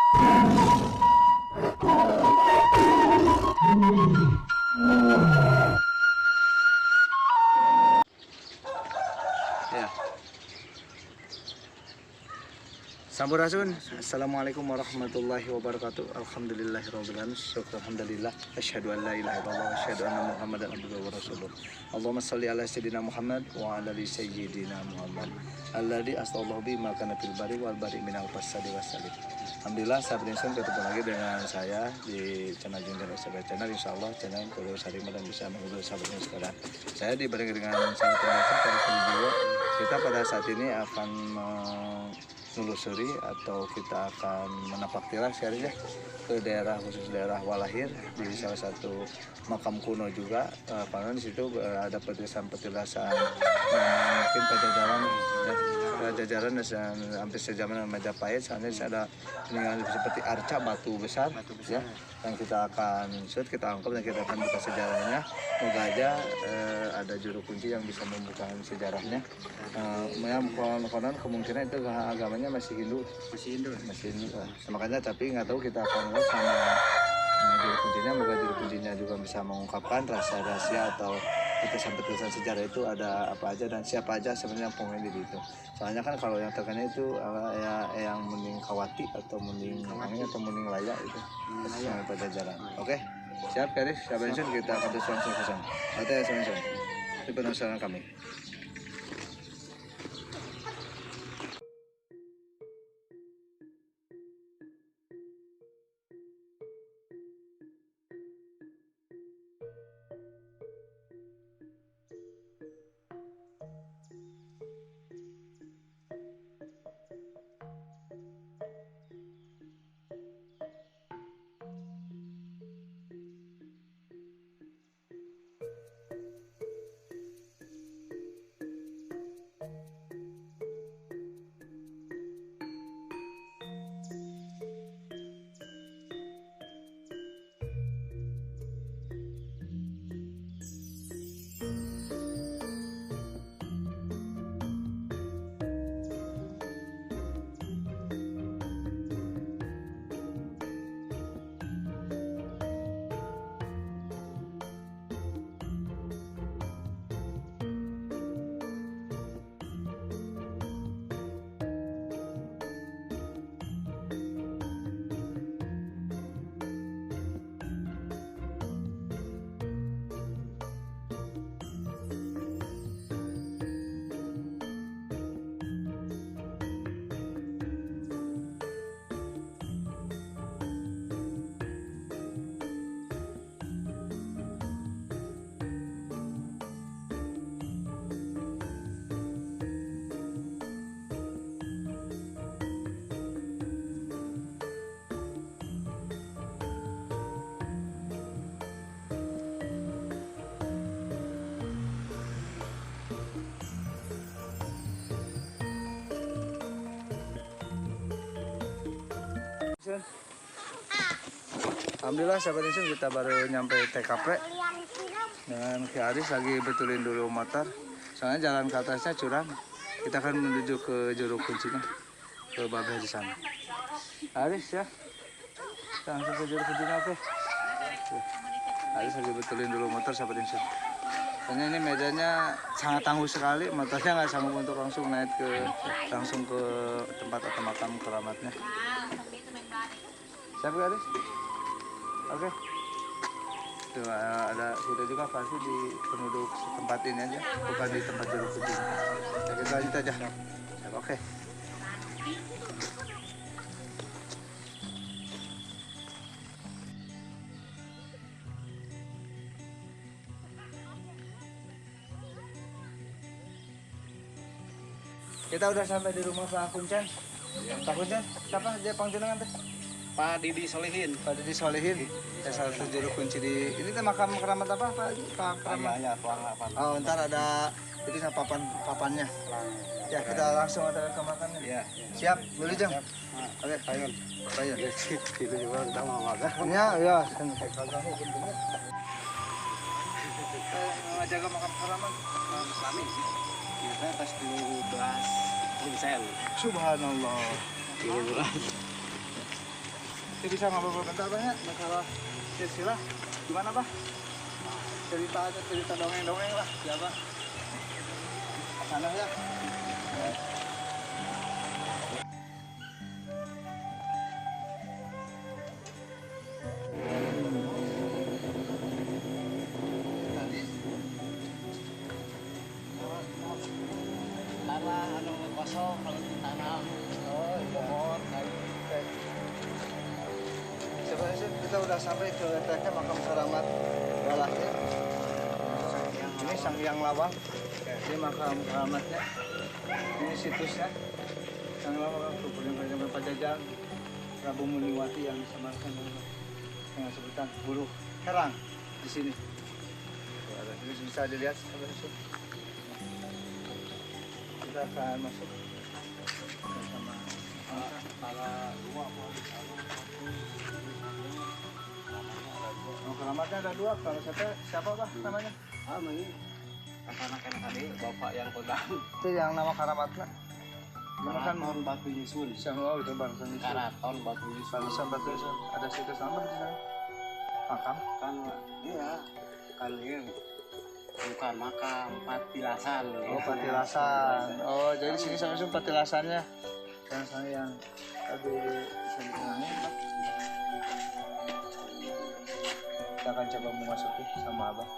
Ya. Sampurasun. Assalamualaikum warahmatullahi wabarakatuh. Alhamdulillahirabbil alamin. Syukur alhamdulillah. Asyhadu an la ilaha illallah wa asyhadu anna Muhammadan abduhu wa rasuluh. Allahumma shalli ala sayyidina Muhammad wa ala ali sayyidina Muhammad. Alladzi astallahu bima kana fil bari wal bari minal fasadi wasalib. Alhamdulillah, sahabat insan, ketemu lagi dengan saya di channel Junjun SB Channel. Insyaallah channel terus harima dan bisa menghibur sahabat insan sekalian. Saya dibarengi dengan sangat terima kasih pada. Kita pada saat ini akan menelusuri atau kita akan menapak tilas sekali ya ke daerah, khusus daerah Walahir, di salah satu makam kuno juga. Karena di situ ada petilasan-petilasan mungkin Pajajaran ya, Pajajaran dan hampir sejaman dengan Majapahit. Soalnya ada peninggalan seperti arca batu besar, ya, yang kita akan shoot, kita angkap dan kita akan buka sejarahnya. Moga aja ada juru kunci yang bisa membuka sejarahnya. Konon kemungkinan itu agamanya masih Hindu, masih Hindu. Makanya tapi nggak tahu, kita akan lihat sama juru kuncinya. Moga juru kuncinya juga bisa mengungkapkan rahasia-rahasia atau petilasan-petilasan sejarah itu ada apa aja dan siapa aja sebenarnya yang penghuni di itu. Soalnya kan kalau yang terkenal itu ya, yang Munding Kawati atau Munding Angin atau Munding Laya itu yang Pajajaran. Oke, siap Karis, siap Benson, kita akan terus langsung ke sana. Oke, Benson, di penasaran kami. Alhamdulillah sahabat insun, kita baru nyampe TKP dengan Ki Aris lagi betulin dulu motor. Soalnya jalan ke atasnya curam. Kita akan menuju ke juru kuncinya, ke Babeh di sana. Aris ya, kita langsung ke juru kuncinya, oke. Aris lagi betulin dulu motor sahabat insun. Soalnya ini medannya sangat tangguh sekali, motornya nggak sanggup untuk langsung naik ke langsung ke tempat atau makam keramatnya. Siap gak, Aris? Oke. Tuh, ada sudah juga pasti di penduduk setempat ini aja, bukan di tempat juru kunci. Ya, kita lanjut aja. Siap, oke. Kita udah sampai di rumah Pak Kuncen. Pak Kuncen, siapa dia panggilan teh? Pak Didi Solihin. Pak Didi Solihin. Ya, salah satu juru kunci di ini teh makam keramat apa Pak? Pak keramat. Ya, oh, ntar ada itu sama papannya. Ya, kita langsung ada ke makamnya. Ya. Siap, dulu Jang. Oke, Payun. Payun. Itu juga kita mau makan. Ya, ya. Jaga makam keramat. Kami. Kita atas 12 sen. Subhanallah. 12. Saya bisa ngobrol bentar banyak masalah silsilah. Gimana, Pak? Cerita aja, cerita dongeng-dongeng lah, siapa? Sana ya. Tadi tanah anu kosong kalau ditanam. Oh, iya. Pohon kayu. Oke. Sebenarnya kita udah sampai ke letaknya makam keramat Walahnya. Ini Sang Hyang Lawang. Ini makam keramatnya. Ini situsnya. Sang Hyang Lawang Kemudian Pajajaran Prabu Muniwati yang disematkan dengan sebutan Buluh Herang di sini. Ini bisa dilihat sebenarnya. Kita akan masuk bersama para dua Oh, keramatnya ada dua. Kalau siapa Pak namanya? Ah, ini anak-anak tadi bapak yang kondang. Itu yang nama keramatnya. Keraton Batu Nyusun. Siapa itu Batu Nyusun? Keraton Batu Nyusun. Batu Batu Nyusun. Ada situs apa di sana? Makam? Kan, iya. Kan ini bukan makam, patilasan. Oh, patilasan. Oh, jadi sini sama sini patilasannya. Yang sana yang tadi bisa dikenangin, Pak. Kita akan coba memasuki sama Abah.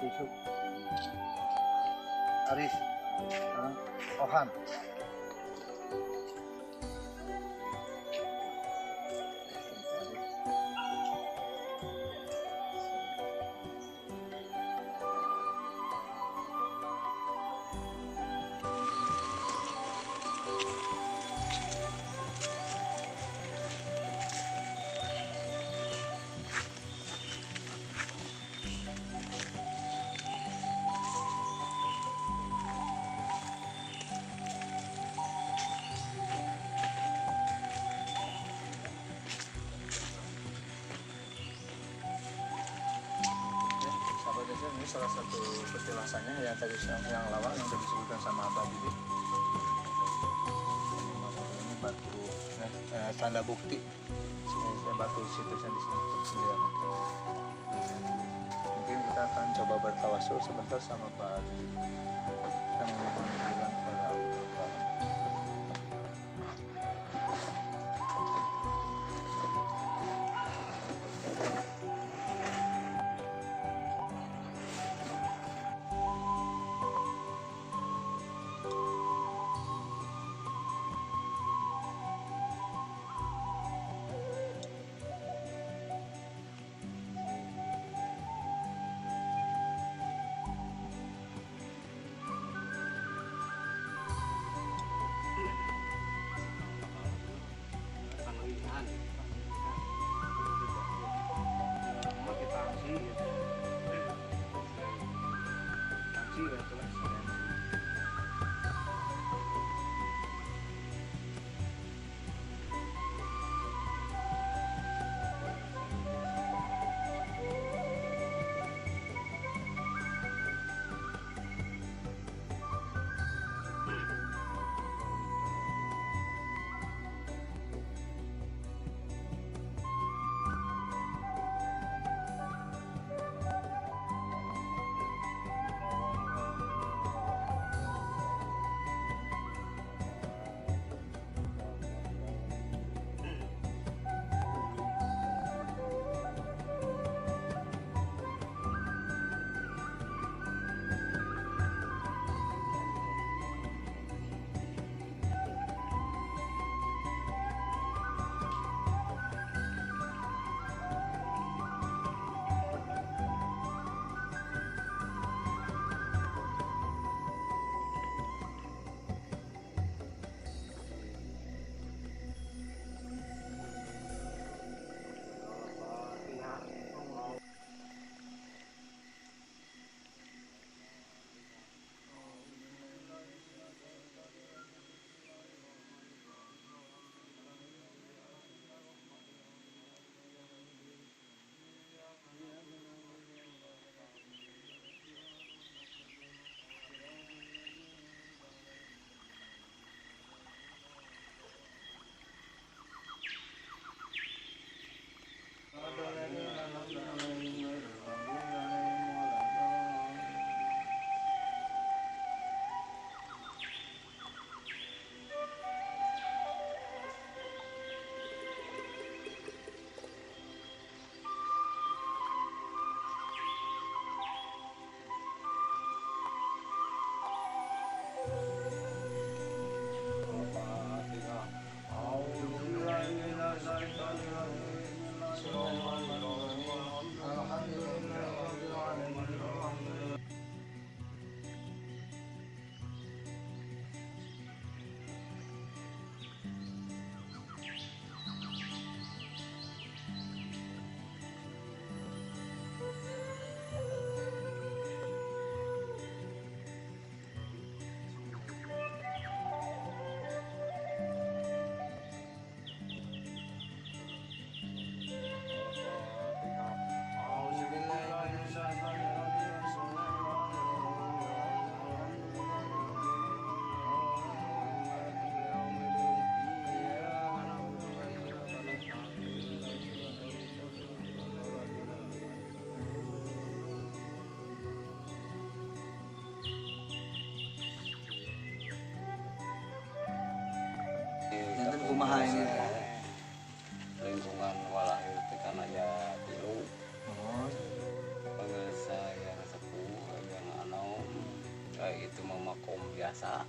Yusuf, Aris, Ohan. Ini salah satu petilasannya yang tadi yang lawang yang tadi disebutkan sama Abah Didi. Ini batu, tanda bukti. Ini batu situsnya di sini. Mungkin kita akan coba bertawasul sebentar sama Pak Didi. Kita memohon bilang kepada Allah. ini teh. Lingkungan walahir teh kan aya tilu. Oh. Pangersa yang sepuh, yang anom, itu mah makom biasa.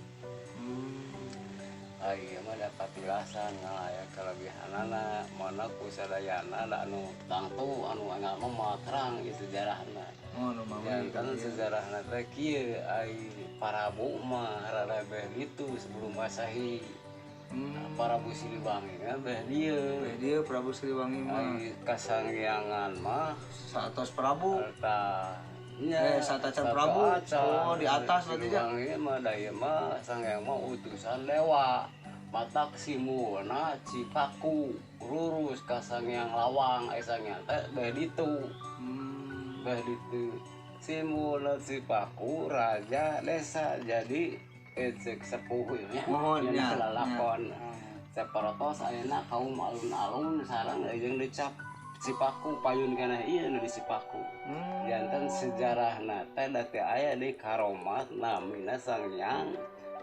Ai mah da patilasan aya kelebihanana mana ku sadayana da anu tangtu anu enggal mah moal terang ieu sejarahna. Oh, nu mah Janten sejarahna teh kieu, ai Prabu mah rada beh ditu sebelum Masehi. Prabu Siliwangi mah beh dieu. Beh dieu Prabu Siliwangi mah. Ai kasangyangan mah saatos Prabu. Tah. Nya, satacan Prabu. Oh, di atas berarti nya. Siliwangi mah da ieu mah sanghyang mah utusan dewa. Matak simulna Cipaku rurus ka Sanghyang Lawang, ai sanghyang teh beh ditu. Beh ditu. Simulna Cipaku raja desa, jadi cek sepuh nya. Mohon, Nya nya, lalakon. nya. Saparotos ayeuna kaum alun-alun sareng jeung dicap Cipaku payun kana ieu nu di Cipaku. Janten sejarahna teh da teu aya di karomat namina Sanghyang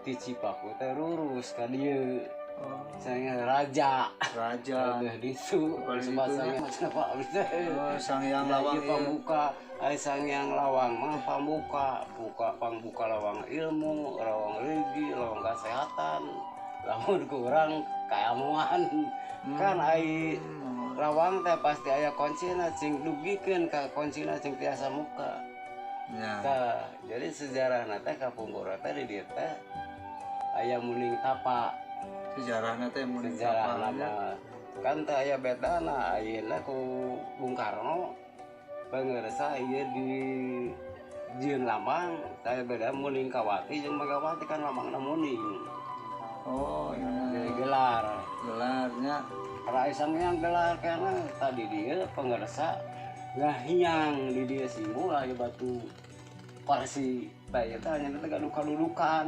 ti Cipaku teh lurus ka dieu. Oh. Sanghyang raja. Raja. Udah disu, Paling sebab itunya. Sanghyang macam apa abdi teh. Oh, Sanghyang Nah, Lawang ieu ieu. pambuka, ai Sanghyang Lawang mah pambuka, buka pangbuka lawang ilmu, lawang rezeki, lawang kesehatan. Lamun kurang kailmuan. Kan ai lawang teh pasti aya kuncina cing dugikeun ka kuncina cing tiasa muka. Ya. Tah, jadi sejarahna teh kapungkur teh di dieu teh aya muning tapa. Sejarahna teh muning Sejarahna tapa, nya. mah kan teh aya bedana ayeuna ku Bung Karno pangersa ieu di jieun lambang teh beda muning kawati jeung Megawati kan lambangna muning. Oh, iya. Jadi gelar. Gelarnya. Rai Sanghyang gelar karena tadi dia pengersa ngahiang di dia simbol aya batu kursi. Tah ieu teh hanya teh gaduh kadudukan.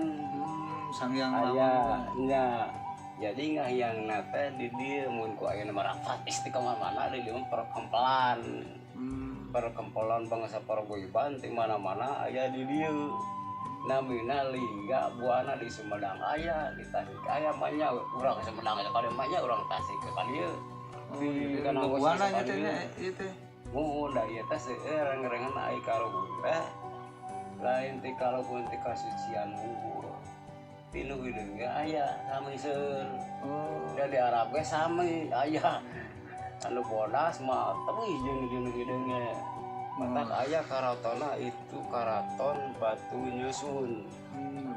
Sanghyang Aya, Lawang. nya. Jadi ngahiang teh di dieu mun ku ayeuna mah rapat istiqomah mana di dieu mah perkempelan. Perkempelan bangsa Pargoiban ti mana-mana aya di dieu. Namina Lingga Buana di Sumedang aya, di Tasik aya mah urang Sumedang ka dieu mah urang Tasik ka dieu. Oh, Di jadi kana Lingga Buana nya ka teh dieu. nya, ieu teh. Muhun da ieu teh seueur reng-rengan ai karuhun teh. Lain ti karuhun ti kasucian unggul. Ti nu hideung ge aya sami seueur. Oh. Da di Arab ge sami aya. Anu bodas mah teuing jeung di nu hideung ge. Matak aya karatona itu karaton batu nyusun.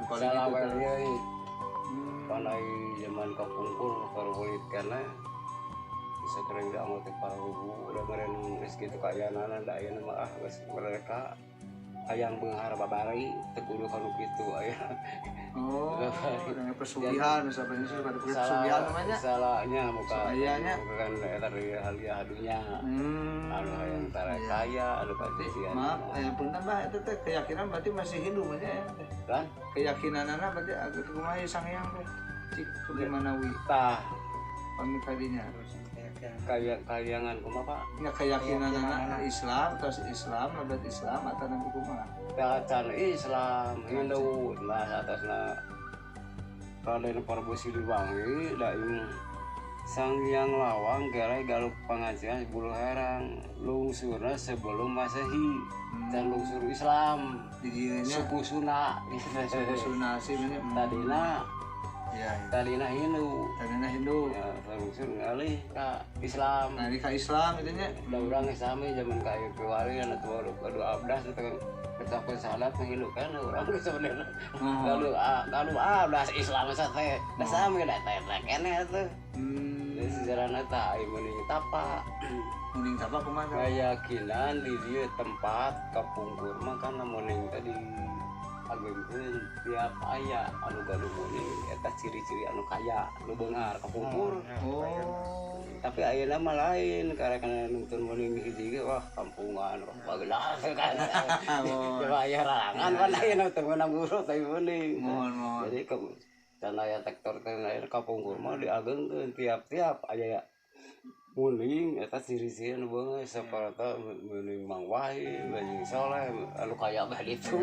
Paling itu Salawer teh. ieu. Panai zaman kapungkur karuhun kana bisa kering dianggo teh para rubu udah meureun geus kitu kaayaanana da ayeuna mah ah geus mereka hayang beunghar babari teu kudu kanu kitu aya. Oh, dengan pesugihan misalnya pada pesugihan namanya. Salahnya bukan. Ayahnya. Bukan eta dari haliah dunya. Anu hayang tara Iya. kaya anu kasugihan. Maaf, punten bah itu teh keyakinan berarti masih Hindu mah nya ya. Kan? Keyakinanana berarti agak kumaha ieu Sanghyang teh. Cik bagaimana wi Tah, pami kadinya. kaya kayangan kumaha Pak? Nya keyakinanana Islam terus Islam lebet Islam atau nanti kumaha? Tah can Islam, Hindu, nah atasna Raden Prabu Siliwangi da ieu Sanghyang Lawang gerai galuh pangajian bulu herang lungsurna sebelum Masehi dan lungsur Islam Di dieu nya suku Sunda suku Sunda sih nya. tadina Iya, iya. tadina Hindu Tadina Hindu. ya lungsur ngalih ka Islam. Nah, ini ka Islam itu nya. Da urang geus sami zaman ka ieu kiwari anu tua gaduh abdas teh kecapkeun salat Hindu kan urang geus sebenarnya. Oh. Gaduh gaduh abdas Islam teh da sami da teh teh keneh atuh. Jadi sejarahna teh aya meuning tapa. Muning tapa kumaha? Keyakinan di dieu tempat kapungkur mah kan muning teh di agengkeun tiap aya anu gaduh muning eta ciri-ciri anu kaya anu beunghar kapungkur. Oh. Tapi ayeuna mah lain karena kana nonton muning hiji ge wah kampungan wah bagelas kan. Coba aya rarangan kan ayeuna teu meunang guru tapi muning. Mohon mohon. Jadi ke can aya tektor teh aya kapungkur mah diagengkeun tiap-tiap aya Muning eta ciri-ciri anu beungeut saparta meuning Mang Wahid, Bajing Soleh anu kaya bah ditu.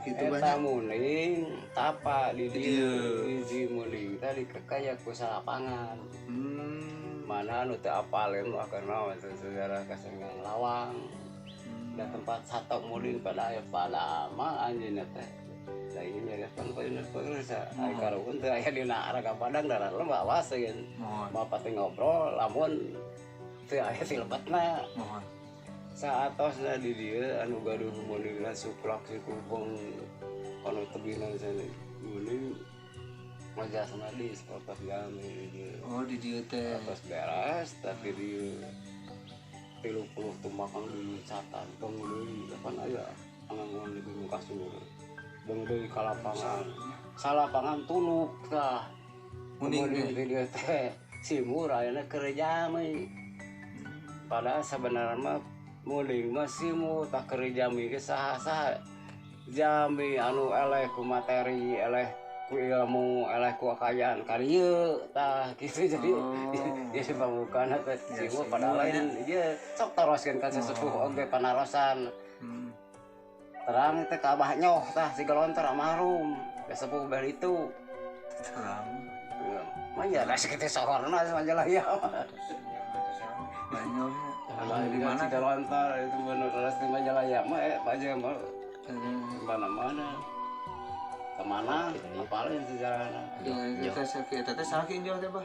Kitu Eta banyak. Muning tapa di dieu hiji muning tadi kekaya ku salapangan. Mana anu teu apaleun mah karena sejarah kasengan lawang. Da tempat satok muning pada aya pada mah anjeunna teh. Da ieu nyarios pan pemirsa, ai karuhun teu aya dina raga padang darat lembah awas geun. Mohon. Mau pati ngobrol lamun teu aya silebetna. Mohon. Saatosna di dieu anu gaduh muningna suplak si kubeng anu tebihna sana muning majasna di sekolah jami di dieu. Oh di dieu teh. Atos beres tapi di 30 tumakan diluncatan bang deui pan aya angangguan di Gunung Kasur. Bang deui ka lapangan. Salapangan tunuk tah. Muning di dieu teh simur ayeuna keur jami. Padahal sebenarnya mah muning mah simur tak keur jami ge saha-saha. Jami anu eleh ku materi, eleh ku ilmu, eleh ku kekayaan karieu tah kitu jadi jadi pambukana teh simur padahal lain ieu sok taroskeun ka sesepuh oge panarosan. Terang teh ka abah nyoh tah si gelontor almarhum sesepuh bari itu. Terang. Mah ya da sakitu sohorna majalah ya. Banyohnya. Di mana si gelontor itu bener di Majalaya mah aja mah mana-mana. Kemana? Apalin sejarahna. Ya, eta teh saha ki injoh teh, Bah?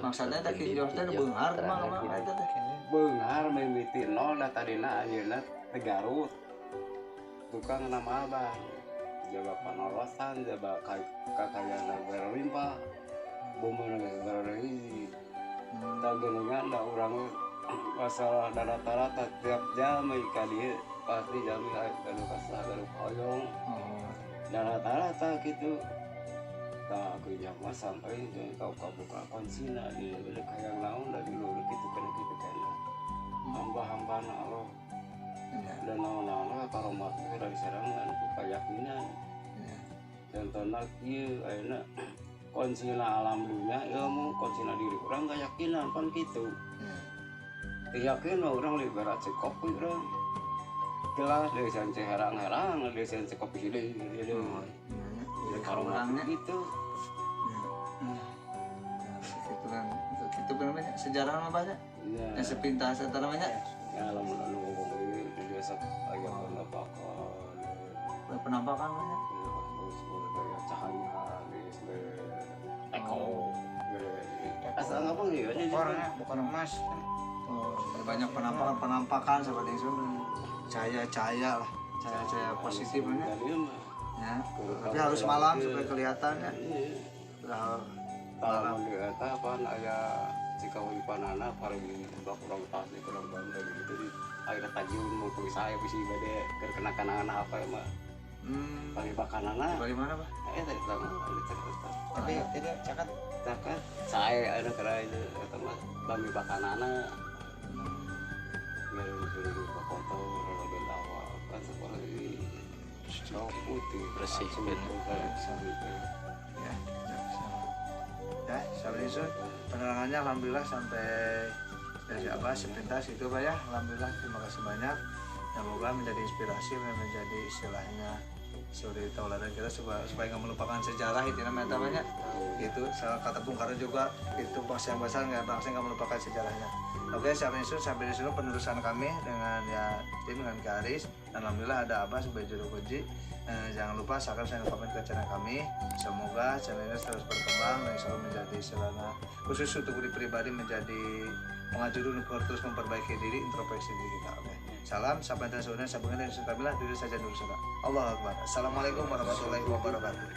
Maksudna teh ki injoh teh beunghar kumaha kumaha eta teh? Beunghar mimiti nol da tadina anjeunna teh Garut. Tukang nama abah. Jaga panorosan, jaga kakayaan berlimpah. Bumbu geus berhiji. Tah geuningan da urang masalah da rata-rata tiap jam ka dieu pasti jami anu kasah gaduh hoyong. Dan rata-rata gitu tak aku mah sampai kau buka konsina di kayang naon dari luar gitu kan gitu kan hamba-hamba Allah dan naon-naon karomat dari serangan ku keyakinan contohna kieu ayeuna konsina alam dunia ilmu konsina diri orang keyakinan pan kitu yakin orang liberat kopi orang gelas dari sanci herang-herang dari sanci kopi hideung hideung karomat gitu. Itu kan itu namanya sejarah mah banyak. Yang sepintas eta namanya. Ya lamun anu ngomong ieu di desa aya penampakan. Penampakan banyak. Cahaya di teko. Asal ngapang ieu bukan emas. Oh, banyak penampakan-penampakan seperti itu. Cahaya-cahaya lah, cahaya-cahaya positif ya. Ya, tapi harus malam supaya kelihatan ya. Malam di eta pan aya cikauipanana paling bak urang tasik urang Bandung gitu di air tajun mau saya bisi bade keur kena-kenangan apa mah. Paling bakanana. Bali mana, Pak? Eta eta. Tapi itu cakat. Cakat. Saya anu kana itu eta mah bami bakanana. Ngeru-ngeru ka kotor rada lawa kan seperti putih bersih ya. Ya, sampai itu penerangannya alhamdulillah sampai dari apa sepintas itu Pak ya. Alhamdulillah terima kasih banyak. Semoga menjadi inspirasi, menjadi istilahnya suri tauladan kita supaya nggak melupakan sejarah itu namanya banyak. Itu salah kata Bung Karno juga itu bangsa yang besar nggak bangsa nggak melupakan sejarahnya. Oke, sampai di sini penerusan kami dengan ya tim dengan Karis. Alhamdulillah ada Abah sebagai juru kunci. Jangan lupa subscribe, share, komen ke channel kami. Semoga channel ini terus berkembang dan selalu menjadi sarana khusus untuk diri pribadi menjadi pengajar untuk terus memperbaiki diri, introspeksi diri kita. Oke. Salam, sahabat dan saudara, sahabat dan saudara, diri saja dulu saudara. Allah Akbar. Assalamualaikum warahmatullahi wabarakatuh.